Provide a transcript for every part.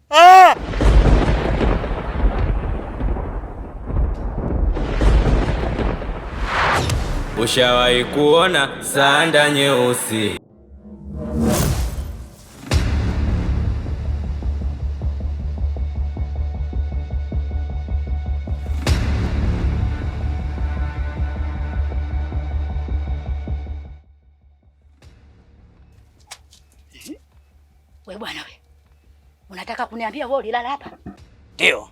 Ah! Ushawahi kuona sanda nyeusi? We bwana we, unataka kuniambia wewe ulilala hapa? Ndio,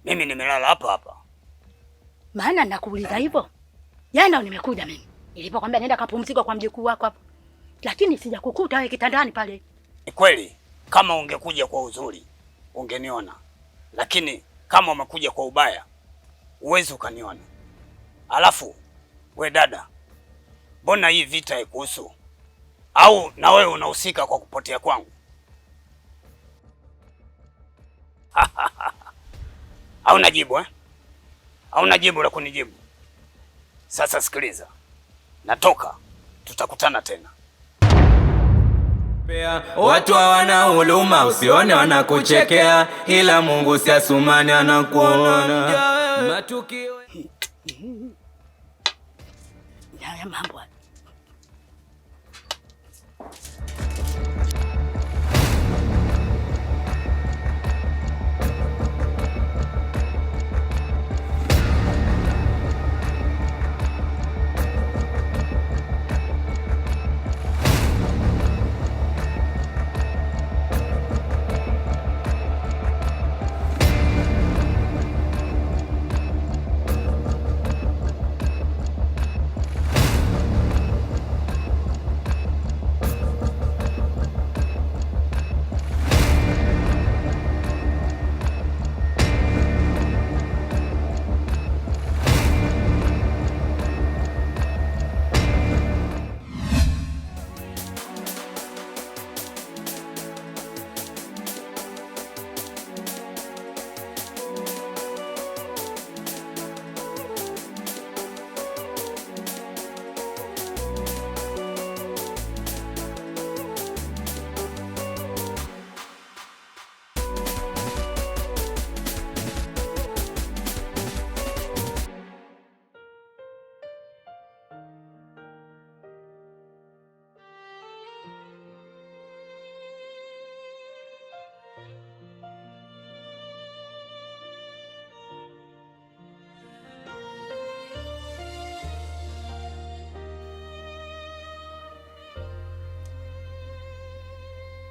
mimi nimelala hapa hapa. Maana nakuuliza hivyo. Jana nimekuja mimi nilipokwambia nenda kapumzika kwa mjukuu wako hapo, lakini sijakukuta wewe kitandani pale. Ni kweli, kama ungekuja kwa uzuri ungeniona, lakini kama umekuja kwa ubaya huwezi ukaniona. Alafu we dada, mbona hii vita haikuhusu? Au na wewe unahusika kwa kupotea kwangu? Hauna jibu eh? Hauna jibu la kunijibu? Sasa sikiliza, natoka, tutakutana tena. Watu hawana huruma, usione wanakuchekea, ila Mungu si Asumani anakuona. Matukio Haya mambo haya.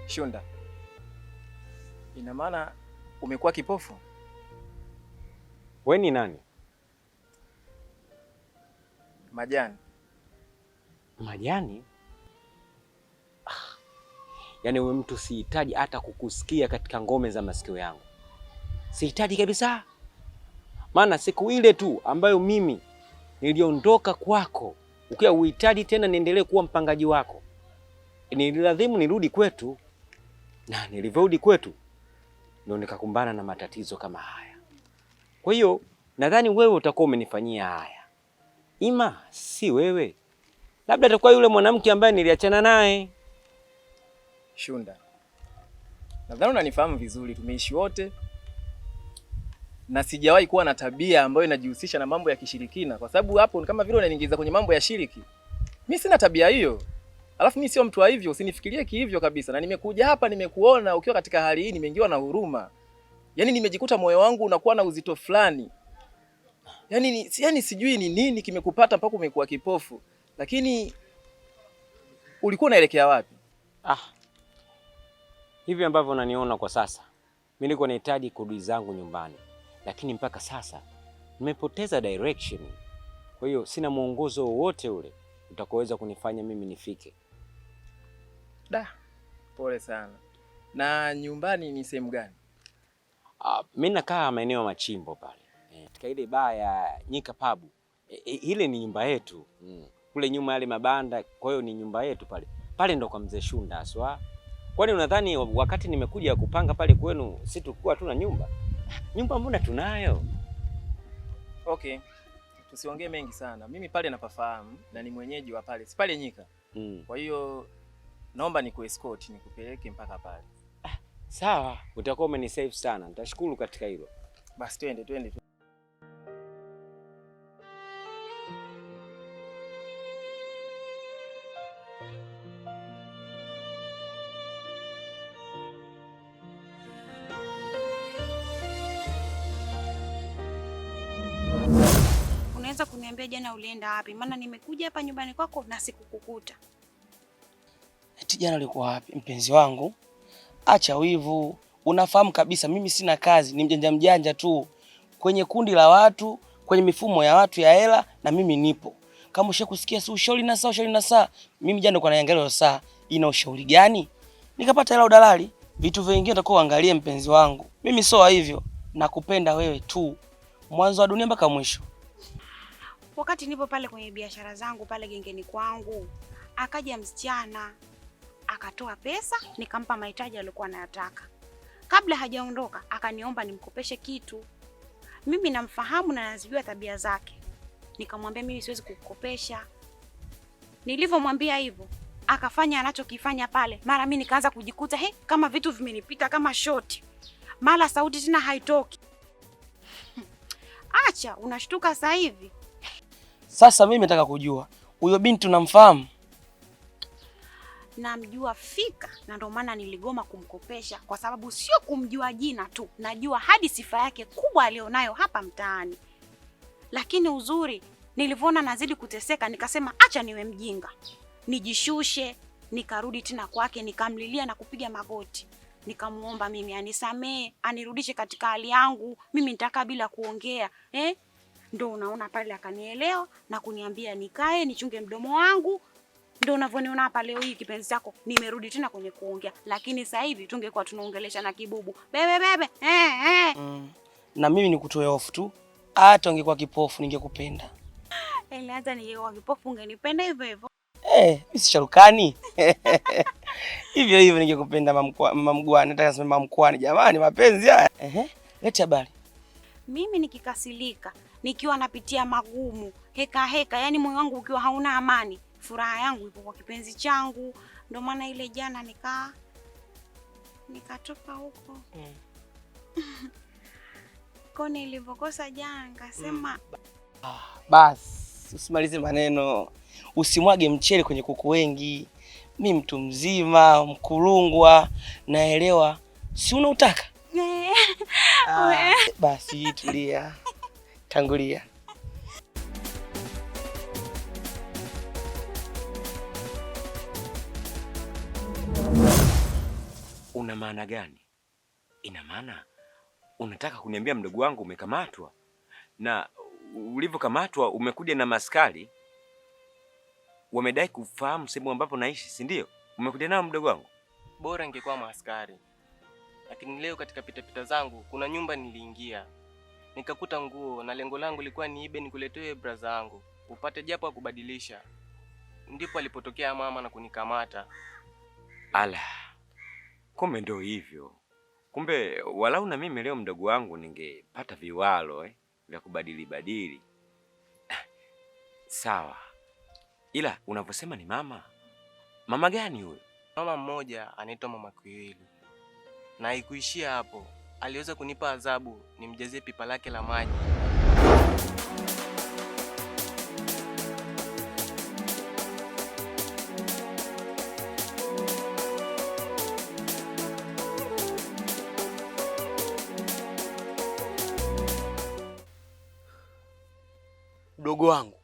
Shunda, ina maana umekuwa kipofu? We ni nani? Majani. Majani? Ah, yaani we mtu sihitaji hata kukusikia katika ngome za masikio yangu, sihitaji kabisa. Maana siku ile tu ambayo mimi niliondoka kwako, ukiwa uhitaji tena niendelee kuwa mpangaji wako, nililazimu nirudi kwetu, na nilivyorudi kwetu ndio nikakumbana na matatizo kama haya. Kwa hiyo nadhani wewe utakuwa umenifanyia haya, ima si wewe, labda atakuwa yule mwanamke ambaye niliachana naye. Shunda, nadhani unanifahamu vizuri, tumeishi wote na sijawahi kuwa na tabia ambayo inajihusisha na mambo ya kishirikina, kwa sababu hapo ni kama vile unaniingiza kwenye mambo ya shiriki. Mi sina tabia hiyo, alafu mi sio mtu wa hivyo, usinifikirie kihivyo kabisa. Na nimekuja hapa, nimekuona ukiwa katika hali hii, nimeingiwa na huruma, yaani nimejikuta moyo wangu unakuwa na uzito fulani, yaani sijui ni nini kimekupata mpaka umekuwa kipofu, lakini ulikuwa unaelekea wapi? Ah, hivi ambavyo unaniona kwa sasa, mimi niko nahitaji kurudi zangu nyumbani, lakini mpaka sasa nimepoteza direction. Kwa hiyo sina mwongozo wowote ule utakaoweza kunifanya mimi nifike. Da, pole sana. Na nyumbani ni sehemu gani? Ah, mimi nakaa maeneo ya Machimbo pale katika ile baa ya Nyika Pub. Ile ni nyumba yetu kule nyuma yale mabanda, kwa hiyo ni nyumba yetu pale pale, ndo kwa mzee Shunda haswa. Kwani unadhani wakati nimekuja kupanga pale kwenu si tulikuwa tuna nyumba? Nyumba mbona tunayo? Okay, tusiongee mengi sana. Mimi pale napafahamu na ni mwenyeji wa pale, si pale Nyika. Kwa hiyo naomba nikuescort nikupeleke mpaka pale. Sawa, utakuwa umenisave sana. Nitashukuru katika hilo. Basi twende twende. Unaweza kuniambia jana ulienda wapi? Maana nimekuja hapa nyumbani kwako na sikukukuta. Eti jana ulikuwa wapi mpenzi wangu? Acha wivu. Unafahamu kabisa mimi sina kazi, ni mjanja mjanja tu kwenye kundi la watu, kwenye mifumo ya watu ya hela, na mimi nipo. Kama ushakusikia si ushauri na saa, ushauri na saa. Mimi jana nilikuwa naangalia saa ina ushauri gani? Nikapata hela udalali. Vitu vingine utakuwa uangalie mpenzi wangu. Mimi sio hivyo, nakupenda wewe tu. Mwanzo wa dunia mpaka mwisho. Wakati nipo pale kwenye biashara zangu pale gengeni kwangu, akaja msichana akatoa pesa, nikampa mahitaji alikuwa anayataka. Kabla hajaondoka akaniomba nimkopeshe kitu. Mimi namfahamu na nazijua tabia zake. Nikamwambia mimi siwezi kukukopesha. Nilivyomwambia hivyo, akafanya anachokifanya pale. Mara mimi nikaanza kujikuta he, kama vitu vimenipita kama shoti. Mara sauti tena haitoki. Acha, unashtuka sasa hivi. Sasa mimi nataka kujua huyo binti unamfahamu? Namjua fika, na ndio maana niligoma kumkopesha, kwa sababu sio kumjua jina tu, najua hadi sifa yake kubwa alionayo hapa mtaani. Lakini uzuri nilivyoona nazidi kuteseka, nikasema acha niwe mjinga, nijishushe. Nikarudi tena kwake, nikamlilia na kupiga magoti, nikamuomba mimi anisamee, anirudishe katika hali yangu, mimi nitakaa bila kuongea eh? Ndio unaona pale akanielewa na kuniambia nikae nichunge mdomo wangu. Ndio unavyoniona hapa leo hii kipenzi chako, nimerudi tena kwenye kuongea, lakini sasa hivi tungekuwa tunaongelesha na kibubu bebe bebe. Na mimi nikutoe hofu tu, hata ungekuwa kipofu ningekupenda. Hata ningekuwa kipofu ungenipenda hivyo hivyo. Mimi si sharukani. Hivyo hivyo ningekupenda mamgwani, nataka niseme mamkwani. Jamani, mapenzi haya. Leta habari. Mimi nikikasirika, nikiwa napitia magumu, heka heka, yani moyo wangu ukiwa hauna amani, furaha yangu ipo kwa kipenzi changu. Ndio maana ile jana nikatoka huko. Koni nilivyokosa jana nikasema Bas, usimalize maneno. Usimwage mchele kwenye kuku wengi. Mi mtu mzima, mkulungwa, naelewa. Si unautaka? Basi tulia. Tangulia. Una maana gani? Ina maana unataka kuniambia mdogo wangu umekamatwa, na ulivyokamatwa umekuja na maskari wamedai kufahamu sehemu ambapo naishi, si ndio? Umekuja nao mdogo wangu? Bora ingekuwa maaskari, lakini leo katika pitapita zangu kuna nyumba niliingia nikakuta nguo, na lengo langu lilikuwa niibe nikuletee braza yangu upate japo kubadilisha. Ndipo alipotokea mama na kunikamata. Ala, kumbe ndio hivyo. Kumbe walau na mimi leo mdogo wangu ningepata viwalo vya kubadili badili. Sawa, ila unavyosema ni mama, mama gani huyo? Mama mmoja anaitwa Mama Kiwili, na haikuishia hapo. Aliweza kunipa adhabu nimjazie pipa lake la maji. Mdogo wangu,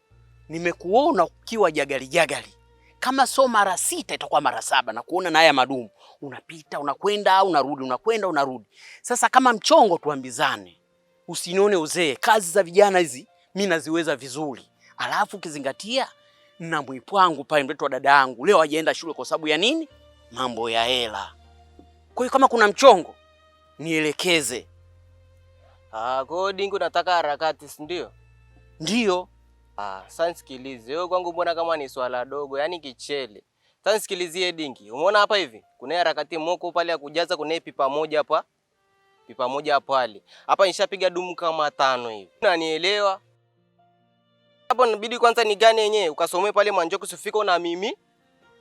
nimekuona ukiwa jagali jagali, kama so mara 6 itakuwa mara 7 na kuona na haya madumu, unapita unakwenda unarudi, unakwenda unarudi. Sasa kama mchongo tuambizane, usinione uzee. Kazi za vijana hizi mimi naziweza vizuri, alafu ukizingatia na mwipwangu pale, mtoto wa dada yangu leo hajaenda shule kwa sababu ya nini? Mambo ya hela. Kwa hiyo kama kuna mchongo nielekeze. Ah, kwa dingu nataka harakati, si ndio? Ndio. Ah, sasa nisikilize. Wewe kwangu mbona kama ni swala dogo, yani kichele. Sasa nisikilizie dingi. Umeona hapa hivi? Kuna harakati moko pale ya kujaza, kuna pipa moja hapa. Pipa moja pale. Hapa nishapiga dumu kama 5 hivi. Unanielewa? Hapo inabidi kwanza ni gani yenyewe ukasomee pale Mwanjoko usifika na mimi.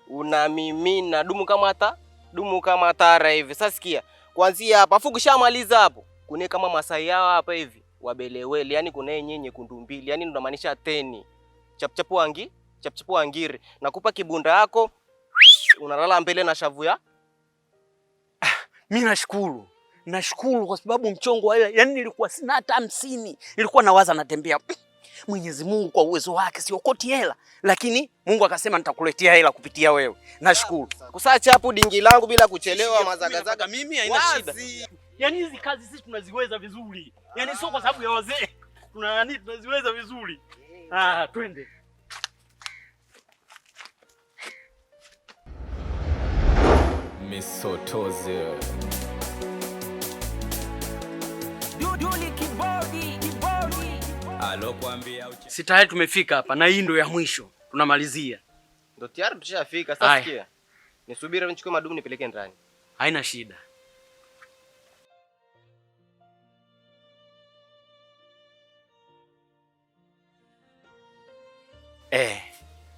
Una mimi na dumu kama hata dumu kama tara hivi. Sasa sikia. Kuanzia hapa afu ukishamaliza hapo, kuna kama Masai yao hapa hivi wabelewele, yani kuna yenyewe nyekundu mbili, yani tunamaanisha 10. Chapchapu wangi, chapchapu wangiri. Nakupa kibunda yako, unalala mbele na shavu ya. Mimi nashukuru. Nashukuru kwa sababu mchongo wa hela, yani nilikuwa sina hata 50. Nilikuwa nawaza natembea. Mwenyezi Mungu kwa uwezo wake siokoti hela, lakini Mungu akasema nitakuletea hela kupitia wewe. Nashukuru. Kusacha hapo dingi langu bila kuchelewa mazagazaga mimi haina shida. Yaani hizi kazi sisi tunaziweza vizuri. Yaani sio kwa sababu ya wazee. Tuna nani tunaziweza vizuri. Ah, twende. Misotozi. Duduli kibodi, kibodi. Alokuambia si tayari tumefika hapa na hii ndio ya mwisho. Tunamalizia. Ndio tayari tushafika sasa sikia. Nisubiri nichukue madumu nipeleke ndani. Haina shida.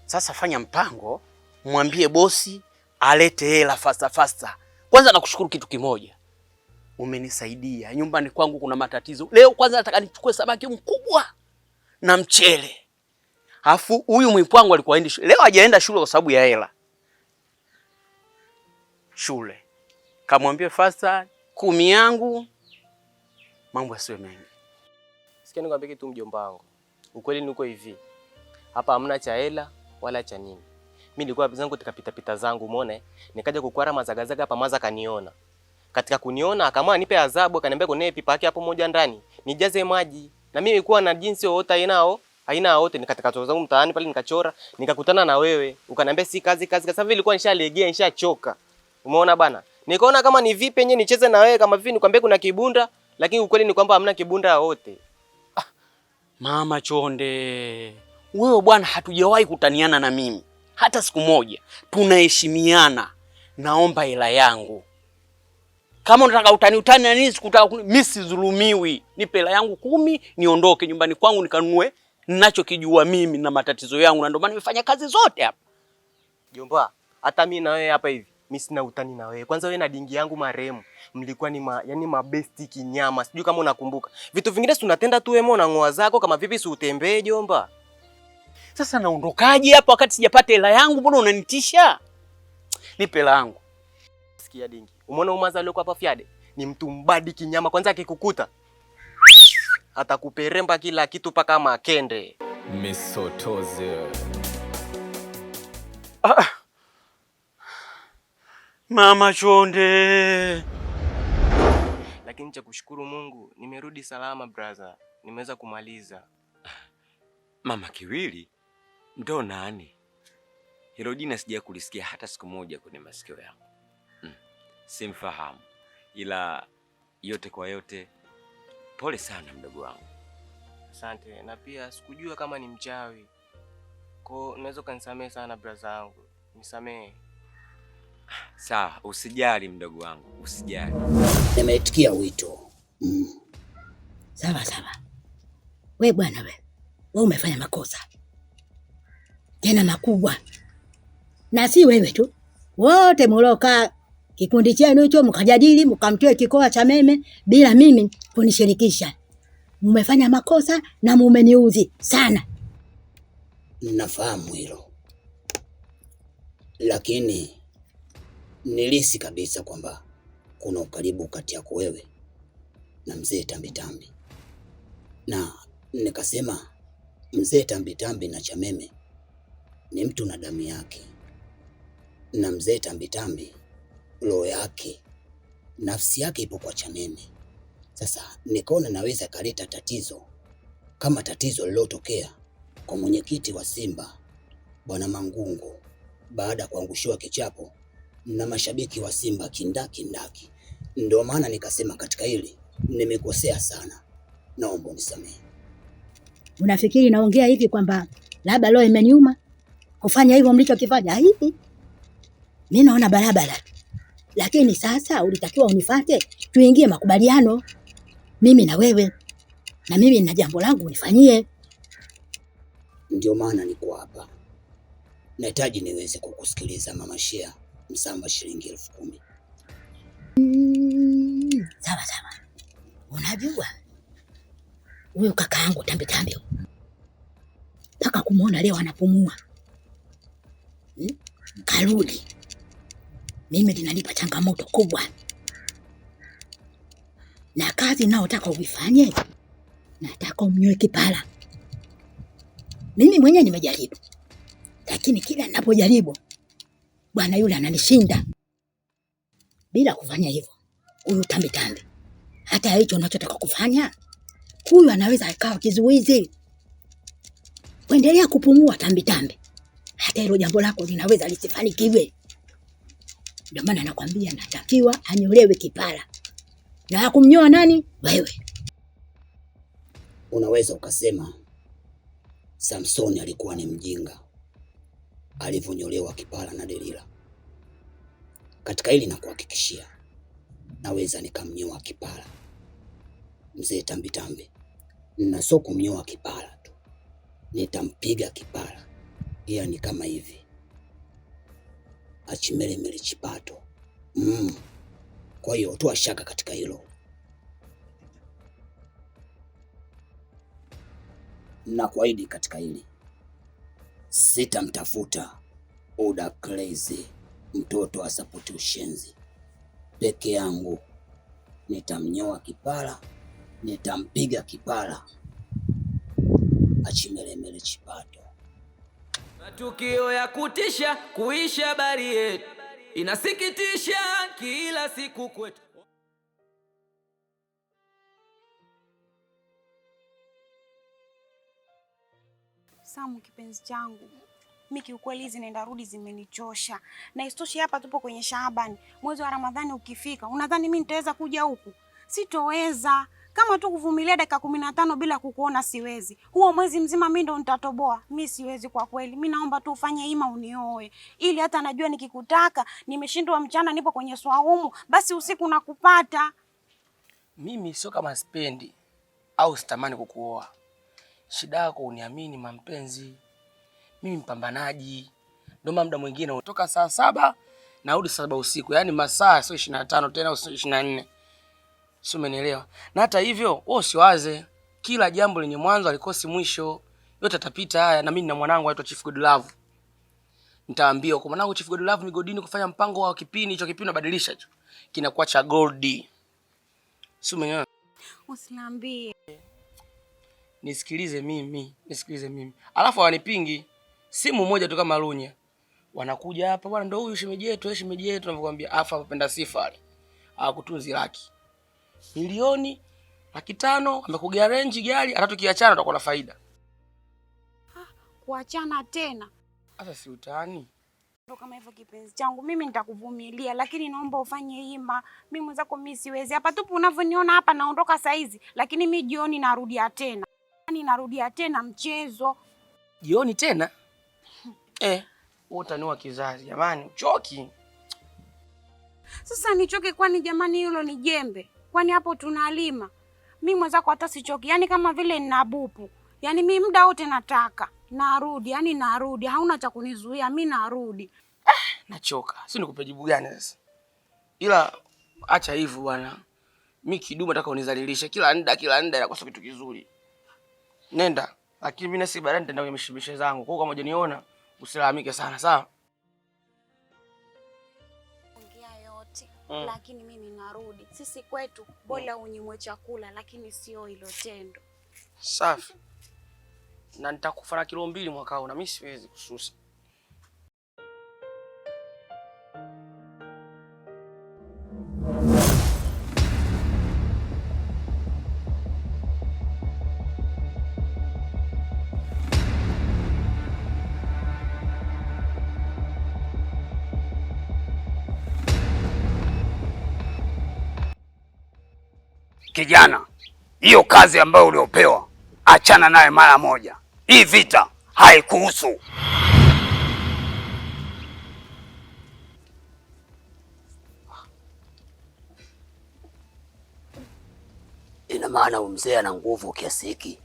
Sasa fanya mpango, mwambie bosi alete hela fasta fasta. Kwanza nakushukuru kitu kimoja. Umenisaidia. Nyumbani kwangu kuna matatizo. Leo kwanza nataka nichukue samaki mkubwa na mchele. Alafu huyu mwipwangu alikuwa aendi shule. Leo hajaenda shule kwa sababu ya hela. Shule. Kamwambie fasta 10 yangu mambo yasiwe mengi. Sikia nikwambie kitu mjomba wangu. Ukweli ni uko hivi. Hapa hamna cha hela wala cha nini. Mimi nilikuwa zangu tikapita pita zangu umeona? Nikaja kukwara mazagazaga hapa maza kaniona. Katika kuniona akaamua nipe adhabu, akaniambia kuna pipa yake hapo moja ndani nijaze maji. Na mimi nilikuwa na jinsi yoyote hainao, haina yote. Nikatika zangu mtaani pale nikachora, nikakutana na wewe, ukaniambia si kazi kazi. Sasa vile nilikuwa nishalegea, nishachoka. Umeona bana? Nikaona kama ni vipi yenyewe nicheze na wewe kama vipi nikwambie kuna kibunda, lakini ukweli ni kwamba hamna kibunda yote. Ah, mama Chonde, wewe bwana hatujawahi kutaniana na mimi hata siku moja. Tunaheshimiana. Naomba hela yangu. Kama unataka utani utani na nini sikutaka, mimi sidhulumiwi. Nipe hela yangu 10 niondoke nyumbani kwangu nikanunue ninachokijua mimi na matatizo yangu, na ndio maana nimefanya kazi zote hapa. Jomba, hata mimi na wewe hapa hivi, mimi sina utani na wewe. Kwanza wewe na dingi yangu marehemu mlikuwa ni yani mabesti kinyama. Sijui kama unakumbuka. Vitu vingine si tunatenda tu wewe na ngoa zako kama vipi si utembee jomba. Sasa naondokaje hapa wakati sijapata hela yangu? Mbona unanitisha? Nipe hela yangu. Sikia dingi. Umeona umaza aliyoko hapa fiade? Ni mtu mbadi kinyama. Kwanza akikukuta atakuperemba kila kitu paka makende. Misotozi. Ah. Mama Chonde. Lakini cha kushukuru Mungu nimerudi salama brother. Nimeweza kumaliza. Mama Kiwili ndo nani? Hilo jina sija kulisikia hata siku moja kwenye masikio yangu. Simfahamu. Ila yote kwa yote pole sana mdogo wangu. Asante. Na pia sikujua kama ni mchawi. Kwa unaweza kunisamehe sana brother wangu. Nisamehe. Sawa, usijali mdogo wangu, usijali. Nimeitikia wito. Sawa sawa. We bwana we. Wewe umefanya makosa. Tena makubwa. Na si wewe tu. Wote mlokaa kikundi chenu hicho mkajadili mkamtoe kikoa cha meme bila mimi kunishirikisha. Mmefanya makosa na mumeniudhi sana. Ninafahamu hilo. Lakini nilihisi kabisa kwamba kuna ukaribu kati yako wewe na mzee Tambitambi. Na nikasema mzee Tambitambi na Chameme ni mtu na damu yake. Na mzee Tambitambi roho yake, nafsi yake ipo kwa Chameme. Sasa nikaona naweza kaleta tatizo kama tatizo lililotokea kwa mwenyekiti wa Simba Bwana Mangungu baada ya kuangushiwa kichapo na mashabiki wa Simba kindaki ndaki. Ndio maana nikasema katika hili nimekosea sana, naomba unisamehe. Unafikiri naongea hivi kwamba labda leo imeniuma kufanya hivyo mlichokifanya hivi? Mimi naona barabara. Lakini sasa ulitakiwa unifate tuingie makubaliano mimi na wewe, na mimi na jambo langu unifanyie. Ndio maana niko hapa, nahitaji niweze kukusikiliza Mama Shea. Msamba shilingi 10,000. Sawa sawa. Unajua huyu kaka yangu Tambi Tambi mpaka kumwona leo anapumua, Karudi, mimi linanipa changamoto kubwa, na kazi nayotaka uifanye, nataka umnyoe kipara. Mimi mwenyewe nimejaribu, lakini kila ninapojaribu bwana yule ananishinda. Bila kufanya hivyo, huyu Tambi Tambi, hata hicho unachotaka kufanya, huyu anaweza akawa kizuizi. Kuendelea kupumua Tambi Tambi, hata hilo jambo lako linaweza lisifanikiwe. Ndio maana nakwambia natakiwa anyolewe kipara, na kumnyoa nani? Wewe. Unaweza ukasema Samsoni alikuwa ni mjinga alivyonyolewa kipara na Delila. Katika hili nakuhakikishia, naweza nikamnyoa kipara mzee Tambi Tambi, na sio kumnyoa kipara tu, nitampiga kipara. Ni kama hivi achimelemele chipato. Kwa hiyo toa shaka katika hilo. Na kuahidi katika hili, sitamtafuta Oda Crazy, mtoto asapoti ushenzi. Peke yangu nitamnyoa kipara, nitampiga kipara achimelemele chipato. Matukio ya kutisha kuisha habari yetu inasikitisha kila siku kwetu. Samu kipenzi changu, mi kiukweli hizi nenda rudi zimenichosha, na isitoshe hapa tupo kwenye Shaabani, mwezi wa Ramadhani ukifika, unadhani mi nitaweza kuja huku? Sitoweza. Kama tu kuvumilia dakika 15 bila kukuona siwezi. Huo mwezi mzima mi ndo nitatoboa. Mi siwezi kwa kweli. Mi naomba tu ufanye ima unioe, ili hata najua nikikutaka, nimeshindwa mchana nipo kwenye swaumu, basi usiku nakupata. Mimi sio kama sipendi au sitamani kukuoa. Shida yako uniamini mampenzi. Mimi mpambanaji. Ndio maana muda mwingine kutoka saa 7 narudi saa 7 usiku. Yaani masaa sio 25 tena sio 24. Sio, umenielewa? Na hata hivyo, wewe usiwaze. Kila jambo lenye mwanzo halikosi mwisho. Yote atapita haya, na mimi na mwanangu anaitwa Chief Godlove. Nitaambia kwa mwanangu Chief Godlove migodini kufanya mpango wa kipini, hicho kipini nabadilisha hicho. Kinakuwa cha gold. Sio, umenielewa? Usiniambie. Nisikilize mimi, nisikilize mimi. Alafu hawanipingi. Simu moja tu kama Lunya. Wanakuja hapa bwana, ndio huyu shemeji yetu, shemeji yetu tunavyokuambia. Afa hapenda sifa ale. Hakutunzi laki. Milioni 500,000 amekugea range gari, hata tukiachana tutakuwa na faida. Kuachana tena? Sasa si utani. Ndio kama hivyo kipenzi changu, mimi nitakuvumilia, lakini naomba ufanye hima. Mimi mwenzako mimi siwezi. Hapa tupo unavyoniona hapa naondoka saa hizi, lakini mimi jioni narudia tena. Yaani narudia tena mchezo. Jioni tena? Wewe utaniua kizazi jamani, uchoki. Sasa nichoke kwani jamani hilo ni jembe? Kwani hapo tunalima? Mimi mwenzako hata sichoki. Yaani kama vile nina bupu. Yaani mimi muda wote nataka narudi, yaani narudi, hauna cha kunizuia, mimi narudi. Nachoka. Si nikupe jibu gani sasa? Ila acha hivyo bwana. Mimi kidumu nataka unizalilishe kila nda, kila nda inakosa kitu kizuri. Nenda, lakini mimi nasi baadaye nitaenda kwenye mishimishe zangu. Kwa hiyo kama hujaniona usilalamike sana, sawa? Ongea yote. Lakini mimi narudi. Sisi kwetu bora unyimwe chakula lakini sio hilo tendo. Safi. Na nitakufa na kilo 2 mwaka huu na mimi siwezi kususa. Kijana, hiyo kazi ambayo uliopewa achana naye mara moja. Hii vita haikuhusu. Ina maana mzee ana nguvu kiasi hiki?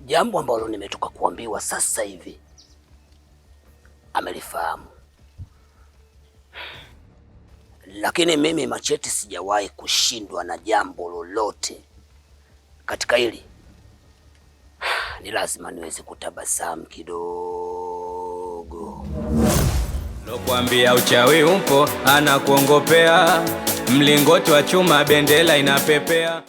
Jambo ambalo nimetoka kuambiwa sasa hivi amelifahamu. Lakini mimi Machete sijawahi kushindwa na jambo lolote katika hili. Ni lazima niweze kutabasamu kidogo. Lokwambia uchawi upo, anakuongopea. Mlingoti wa chuma, bendera inapepea.